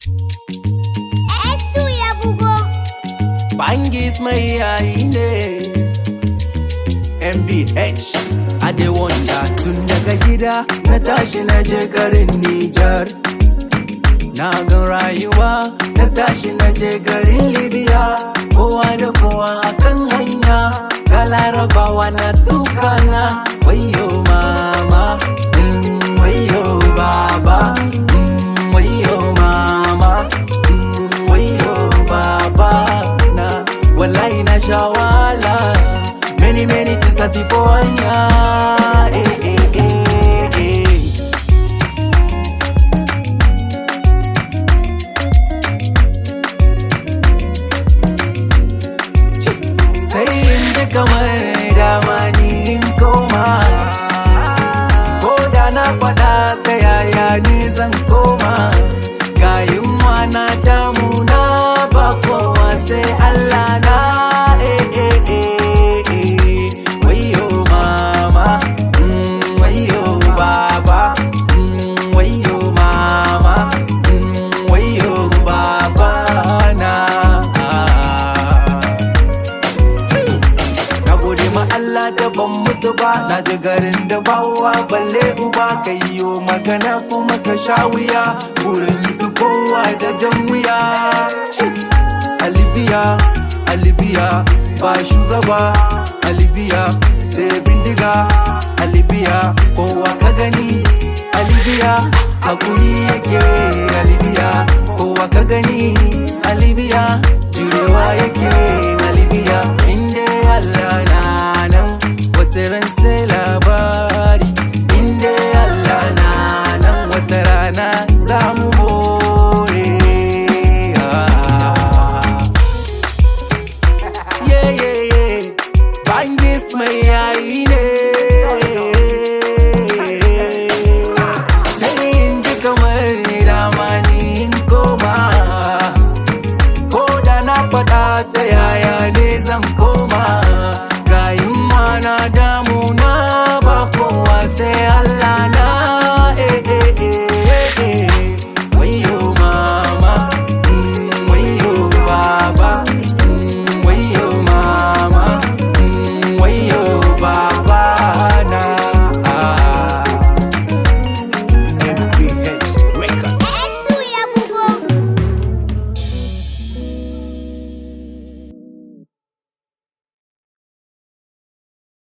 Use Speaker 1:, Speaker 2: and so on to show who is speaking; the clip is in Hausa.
Speaker 1: X2 ya bugo.
Speaker 2: Bangis mai yayi ne. MBH, I dey wonder. Tun daga gida na tashi na je garin Nijar. Na ga rayuwa, na tashi na je garin Libya. Kowa da kowa akan hanya, ga Larabawa na dukana. Wayo mama, wayo baba, wayo mama, wayo baba na. Wallahi na sha wahala. Many many things I see for hanya. Eh, eh, eh, eh. Sai in ji kamar dama ni in koma. Ko da na faɗa, ta yaya ni zan koma? Ga yunwa na damuna, ba kowa sai Allah na. Eh, eh, eh, eh. Wayo mama, wayo baba, wayo mama, wayo baba na. Na gode ma Allah da ban mutu ba, na ji garin da ba uwa balle uba, ka yi magana kuma ka sha wuya, wurin su kowa da jan wuya. A Libya, a Libya, ba shugaba, a Libya, sai bindiga, a Libya, kowa ka gani, a Libya, hakuri yake, a Libya, kowa ka gani, a Libya, jurewa yake, a Libya, inda Allah na nan, wata ran sai labari, inda Allah na nan, wata rana za mu more. Ah. Yeah. Bangis mai yayi ne. Sai in ji kamar